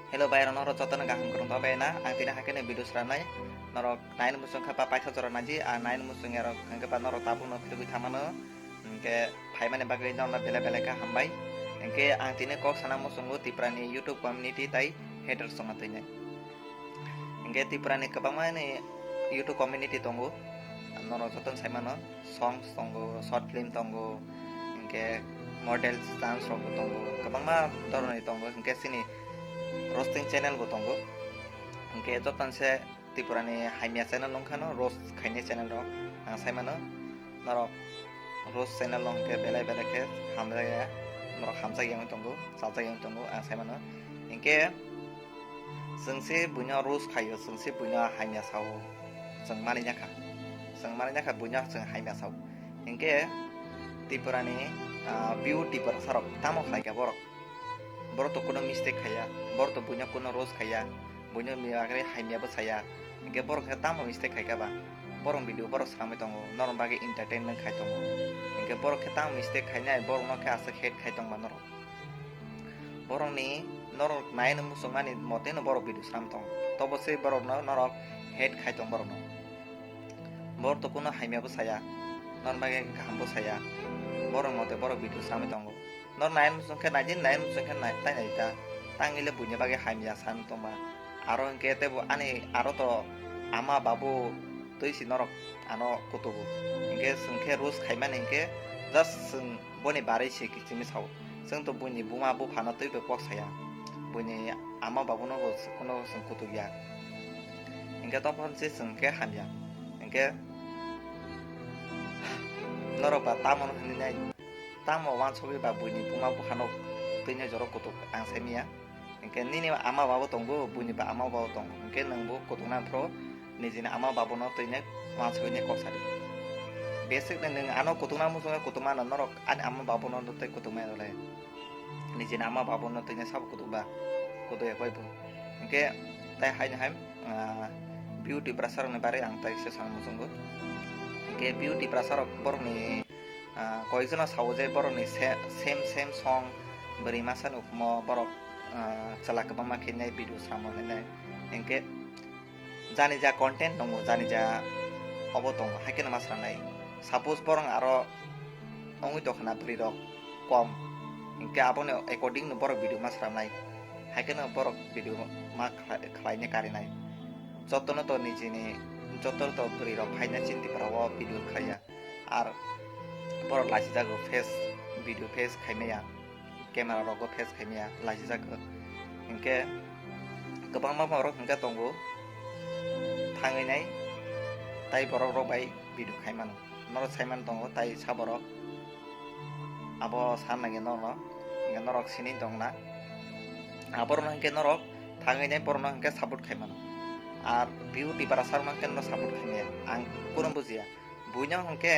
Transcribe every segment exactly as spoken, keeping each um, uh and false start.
Hello bai rok, norok jotono kaham kwrwng tong bai na? Ang tini hakhe ni video swnamnai. Norok naini muchung kha ba paitha jora naidi, a naini muchung ya rok hwnkhe ba norok tabuk no philugwi thamano. Hwnkhe phaimani bagwi norokno belai belai khe hambai. Hwnkhe ang tini kok sana muchungo Tripura ni YouTube community tai haters wngna twi nai. Hwnkhe Tripura ni kwbangma ni YouTube community tongo, norok jotono sai mano. Songs tongo, short film tongo, hwnkhe models dance rok bo tongo, kwbangma dhoroni tongo, hwnkhe chini roasting channel bo tongo. Hwnkhe jotono se Tripura ni hamya channel wngkha no roast khainai channel rok ang sai mano. Norok roast channel no hwnkhe belai belai khe hamjakya, norok hamjakya wngwi tongo, chajakya wngwi tongo ang sai mano. Hwnkhe chwng se buino roast khaio, chwng se buino hamya sao, chwng manwi jakha, chwng manwi jakha buino chwng hamya sao. Hwnkhe Tripura ni, ah, beauty Tiprasa rok tamo khlai kha borok? Borok to kuno mistake khaiya, borok to buino kuno roast khaiya, buino bagwi hamya bo saya. Hwnkhe borok khe tamo mistake khai kha ba? Borok video borok swrangwi tongo, norok bagwi entertainment khai tongo. Hwnkhe borok khe tamo mistake khainai, borokno khe aswk hate khai tongba norok. Borokni norok naino muchungmani moteno borok video swnam tong. Tobo se borokno norok hate khai tong borokno. Borok to kuno hamya bo saya, norok bagwi kaham bo saya. Borok mote borok video swnamwi tongo. Norok naino muchung khe naidi, naino muchung khe nai-, tai naidi ta. Tangwi le buini bagwi hamya swnam tongma. Aro hwnkhe teibo ani aro to ama babu twi si norok ano kutubu. Hwnkhe chwng khe roast khaimani hwnkhe just chwng boni barwi se kichimi sao. Chwng to buini buma buphano twi bai kok saya. Buini ama babuno bo kuno chwng kutuk ya. Hwnkhe topon se chwng khe hamya. Hwnkhe norok ba tamo hwnwi nai, tamo wansugwi ba buini buma buphano twi nai jorok kutuk ang sai miya. Hwnkhe nini ama babo tongo, buini ba ama babo tongo. Hwnkhe nwng bo kutukna phuru nijini ama babono twi nai wansugwi nai kok sadi. Basic nai nwng ano kutukna muchungwi kutukmano norok ani ama babono tei kutukmani rwlai. Nijini ama babono twi nai sabo kutuk ba? Kutuk ya koi bo. Hwnkhe tai haino hai, ah, beauty Tiprasa rokni bagwi ang tai se sana muchungo. Hwnkhe beauty Tiprasa rok borokni, ah, koijono sao je borokni se-, same same song bwrwi masa nukhumo borok, ah, chwla kwbangma khe nai video samo hinwi. Hwnkhe jani ja content tongo, jani ja obo tongo, hai kheno ma swnamnai. Suppose borok aro wngwi tongkha na bwrwi rok kom, hwnkhe aboni according no borok video ma swnamnai, hai kheno borok video ma khlai-, khlaina karinai. Jotono to nijini, jotono to bwrwi rok phaina chini Tripura o video khlaiya. Ar borok lachijago face, video face khaimaya, camera rogo face khaimaya lachijago. Hwnkhe kwbangma borok hwnkhe tongo thangwi nai, tai borok rok bai video khaimano. Norok saimano tongo tai sa borok abo san nangya norokno, hwnkhe norok sini tongna. Aborokno hwnkhe norok thangwi nai borokno hwnkhe support khaimano. Ar beauty Tiprasa rokno hwnkhe norok support khaimaya, ang kunu bujiya. Buino hwnkhe,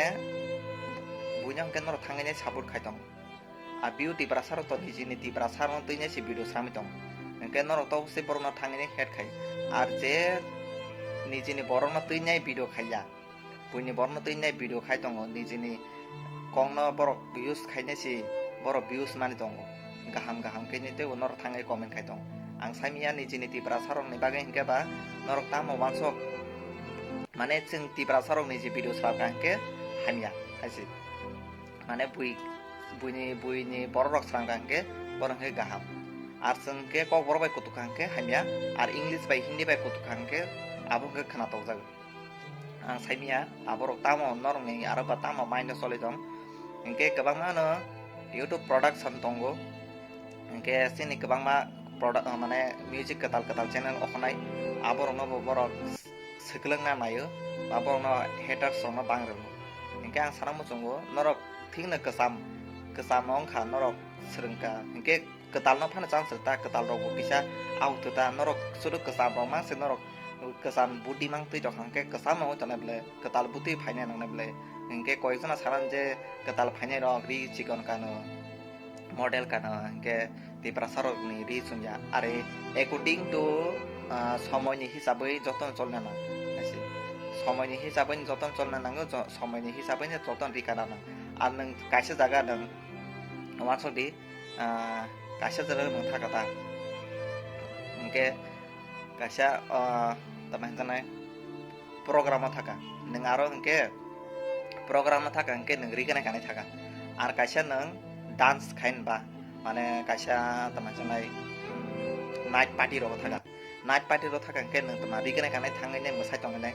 buino hwnkhe norok thangwi nai support khai tong. A beauty Tiprasa rok to nijini Tiprasa rokno twi nai se video sami tong. Hwnkhe norok to se borokno thangwi nai hate khai. Ar je nijini borokno twi nai video khaiya, buini borokno twi nai video khai tongo, nijini kokno borok use khainai se borok views mani tongo. Kaham kaham khe ni teibo norok thangwi comment khai tongo. Ang saimanya nijini Tiprasa rokni bagwi hwnkhe ba norok tamo wansok, mane chwng Tiprasa rokni je video srapkha hwnkhe hamya hai se. Mane bui, buini, buini borok rok srangkha hwnkhe borok hwnkhe kaham. Ar chwng hwnkhe kokborok bai kutukha hwnkhe hamya, ar English bai Hindi bai kutukha hwnkhe abo hwnkhe khwna tokjago. Ang saimanya aborok tamo norokni aro ba tamo mind o choli tong. Hwnkhe kwbangma no YouTube production tongo. Hwnkhe chini kwbangma product, mane music kwtal kwtal channel okhonai, aborokno bo borok swkwlwngna naio, aborokno haters rokno bang rwgo. Hwnkhe ang sana muchungo norok thikno kwcham, kwcham wngkha norok swrwngkha. Hwnkhe kwtalno phano chance rwta, kwtal rokbo kisa auto ta, norok sudu kwcham rok mang se norok kwcham budi mang twi tongkha, hwnkhe kwcham wngwi tongnai bwle, kwtal butwi phainai nangnai bwle. Hwnkhe koiksano sana je kwtal phainai rok ri chikon kano, model kano, hwnkhe Tiprasa rokni ri chumya. Are according to, ah, somoini hisabwi jotono cholna nang. Hai se. Somoini hisabwi jotono cholna nango, jo-, somoini hisabwi jotono ri kana nang. Ar nwng kaisa jaga nwng wansok di, ah, kaisa jaga nwng thaka ta. Hwnkhe kaisa, ah, tamo hwnjaknai program o thaka. Nwng aro hwnkhe program o thaka hwnkhe nwng ri gwnai kanai thaka. Ar kaisa nwng dance khai ba, mane kaisa tamo hwnjaknai, mm, night party rogo thaka. Night party rogo thaka hwnkhe nwng tamo ri gwnai kanai thangwi nai mwsai tongwi nai.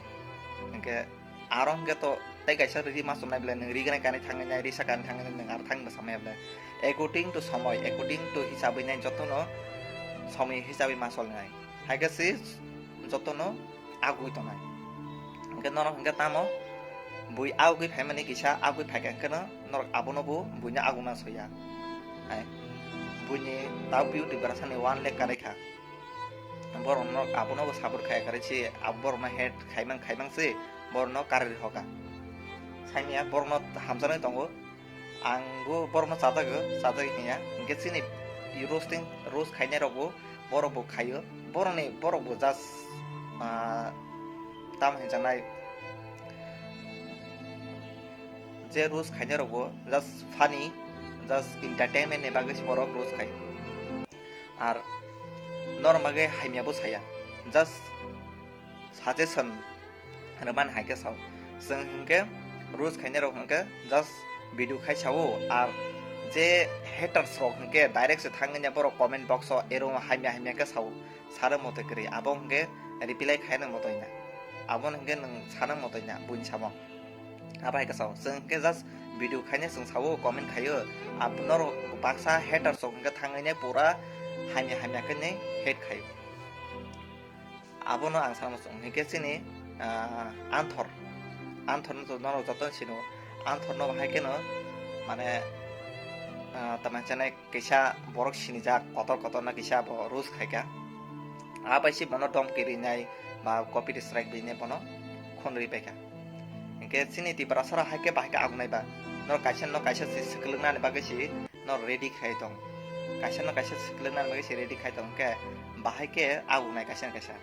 Hwnkhe aro hwnkhe to tei kaisa riri ma chumnai belai nwng ri gwnai kanai thangwi nai, risa kanai thangwi nai nwng aro thangwi mwsamaya belai. According to somoi, according to hisabwi nai jotono somoi hisabwi ma solnai. Haikhe se jotono agwi tongnai. Hwnkhe norok hwnkhe tamo bui agwi phaimani kisa agwi phaikha hwnkhe no norok abono bo buino aguna soya. Hai. Buini tao beauty brasani one lakh karaikha. Borok no abono bo support khaya kare si, abo borok no hate khaimang khaimang si, borok no karwi hoka. Saimya borok no hamjaknai tongo. Ang bo borok no chajago, chajagwi hinya. Hwnkhe chini roasting, roast khainai rok bo, borok bo khaio. Borok ni, borok bo just, ah, tamo hinjaknai je roast khainai rok bo just funny, just entertainment ni bagwi se borok roast khai. Ar norok bagwi hamya bo saya, just suggestion rwmani hai khe sao. Chwng hinkhe roast khainai rok hinkhe just video khai sao, ar je haters rok hinkhe direct se thangwi borok comment box o ero hamya hamya khe sao, saro mote kwrwi, abo hinkhe reply khaina motoina, abo hinkhe nwng sana motoina buini samung. Abo hai khe sao, chwng hinkhe just video khaina chwng sao, comment khaio, abo norok baksa haters rok hinkhe thangwi pura hamya hamya khe hate khaio. Abono ang sana muchung hinkhe chini, ah, Anthor, Anthor no to norok joto sino, Anthor no bahai kheno mane, ah, tamo hwnjaknai kisa borok sinijak kotor kotor no kisa bo roast khaika. Abai si bono domki rinai ba copy strike rinai bono khon ri paikha. Hinkhe chini Tiprasa rok hai khe bahai khe agunai ba. Norok kaisa no kaisa se swklugnani bagwi si no ready khai tong. Kaisa no kaisa swklugnani bagwi se ready khai tong khe bahai khe agunai kaisa no kaisa.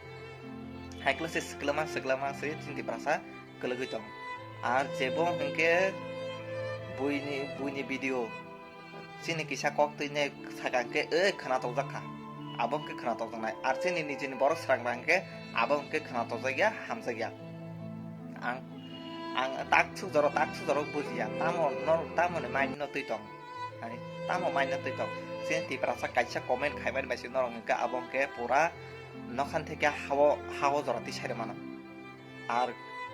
Hai khe se swklama swklama se chini Tiprasa kwlwgwi tong. Ar jebo hinkhe buini, buini video chini kisa kok twi ne saka hinkhe, "Ei, khwna tokjak kha." Abo hinkhe khwna tokjaknai. Ar chini nijini borok srangra hinkhe abo hinkhe khwna tokjak ya, hamjak ya. Ang, ang tak suk joro, tak suk joro bujiya. Tamo, nor, tamo ni mind no twi tong. Hai, tamo mind no twi tong. Chini Tiprasa kaisa comment khaimani bai se norok hinkhe abo hinkhe pura nokhan theke hao, hao jora twi sai mano. Ar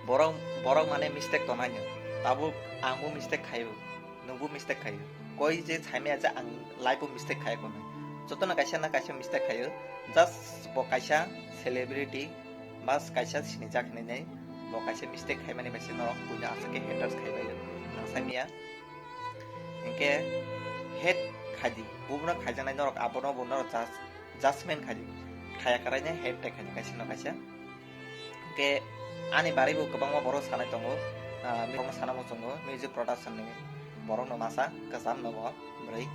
borok, borok mane mistake tongnai no. Tabuk ang bo mistake khaio, nwng bo mistake khaio. Koi je saimaya je ang life o mistake khaio kono. Jotono kaisa na kaisa mistake khaio. Just bo kaisa celebrity, bas kaisa sinijak hinwi nai. Bo kaisa mistake khaimani bai se norok buino aswk khe haters khaibaio. Ang saimaya. Hinkhe hate khaidi. Bubuno khaijaknai norok abono bo norok judge, judgment khaidi. Khaya kwraino hate tai khaidi kaisa no kaisa. Hinkhe ani bagwi bo kwbangma borok sanai tongo, ah, borokno sana muchungo, music production ni borokno masa kwcham nogo bwrwi.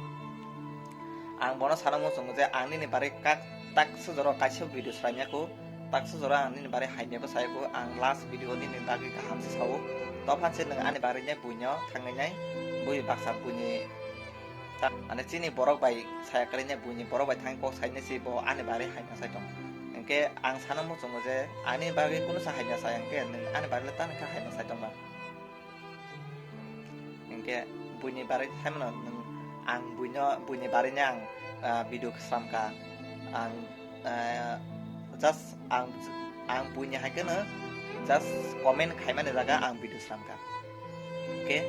Ang bono sana muchungo je ang nini bagwi kak, tak sujoro kaisa video swraimya kho, tak sujoro ang nini bagwi hamya bwsai kho, ang last video nini bagwi kaham se sao. Tophan se nwng ani bagwi nai buino thangwi nai, bui baksa buini ta-, mane chini borok bai saya kwrwi nai buini borok bai thangwi kok sai nai se bo ani bagwi hamya sai tong. Hinkhe ang sana muchungo je ani bagwi kunu sa hamya sai hinkhe nwng ani bagwi le tamo khe hamya sai tong ba. Hinkhe buini bagwi saimano nwng, ang buino, buini bagwino ang, ah, video swramkha. Ang, ah, just ang, ang buini hai kheno just comment khaimani jaga ang video swramkha. Hinkhe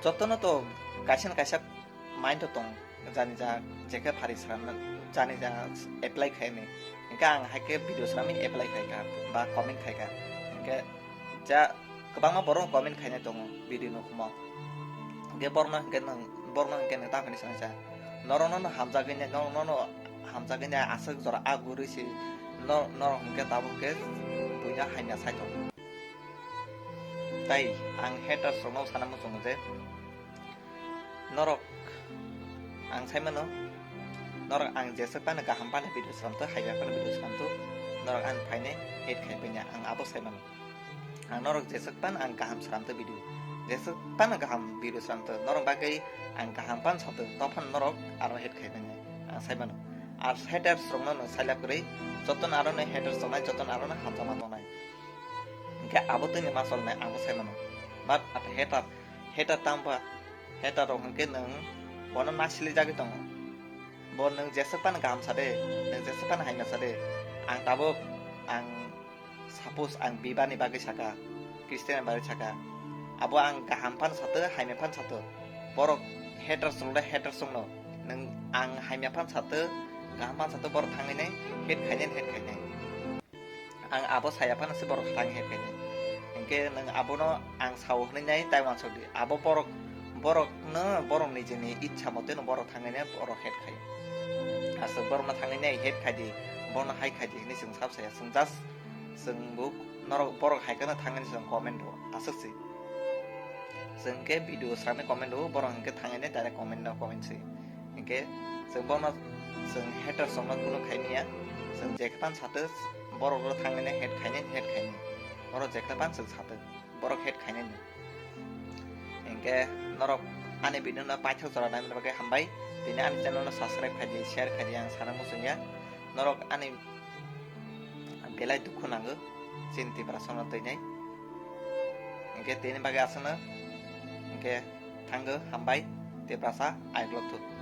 jotono to kaisa na kaisa mind o tong, jani ja jekhe phari swramna, jani ja apply khaini. Hinkhe ang hai khe video swrami apply khaikha ba comment khaikha. Hinkhe ja kwbangma borok comment khainai tongo video nukhumo. Hinkhe borokno hinkhe nwng, borokno hinkhe nwng tamo hinwi sanai sa, norokno no hamjagwi nai, norokno no hamjagwi nai aswk jora agurwi se no-, norok hinkhe tabuk khe buino hamya sai tongo. Tai ang haters rokno sana muchungo je norok, ang saimano, norok ang jeswk phano kaham phano video swramtwi, hamya phano video swramtwi, norok ani phainai hate khai phaiya, ang abo saimano. Ang norok jeswk phano ang kaham swramtwi video, jeswk phano kaham video swramtwi, norok bagwi ang kaham phano satwi, tophano norok aro hate khai phaiya, ang saimano. Ar haters rokno nwng sailap kwrwi, jotono aro ni haters tongnai, jotono aro ni hamjakma tongnai. Hinkhe abo twini ma cholnai, ang bo sai mano. But at hater, hater tamo ba, hater rok hinkhe nwng bono nasili jagwi tongo. Bo nwng jeswk phano kaham sa de, nwng jeswk phano hamya sa de, ang tabuk, ang suppose ang Biba ni bagwi saka, Christian ni bagwi saka, abo ang kaham phano sato, hamya phano sato. Borok haters rok le haters rokno, nwng ang hamya phano sato, kaham phano sato, borok thangwi nai, hate khainai, hate khainai. Ang abo saya phano se borok thang hate khainai. Hinkhe nwng abono ang sao hwnwi nai, tai uansuk di. Abo borok, borokno, borok nijini ichha moteno borok thangwi nai, borok hate khai. Aswk borokno thangwi nai hate khai di, bono hai khai di hwnwi chwng sab saya. Chwng just, chwng bo norok borok hai kheno thangwi chwng comment o. Aswk se. Chwng khe video sami comment o, borok hinkhe thangwi nai direct comment no comment se. Hinkhe chwng bono chwng haters rokno kunu khai manya. Chwng jekhe phano sato, borok rok thangwi nai hate khainai, hate khainai. Borok jekhe phano chwng sato, borok hate khainai ni. Hinkhe norok ani video no paithak jora naimani bagwi hambai. Tini ani channel no subscribe khai di, share khai di, ang sana muchungya. Norok ani belai dukhu nango chini Tiprasa no twinai. Hinkhe tini bagwi aswkno, hinkhe thango, hambai, Tiprasa, I love you.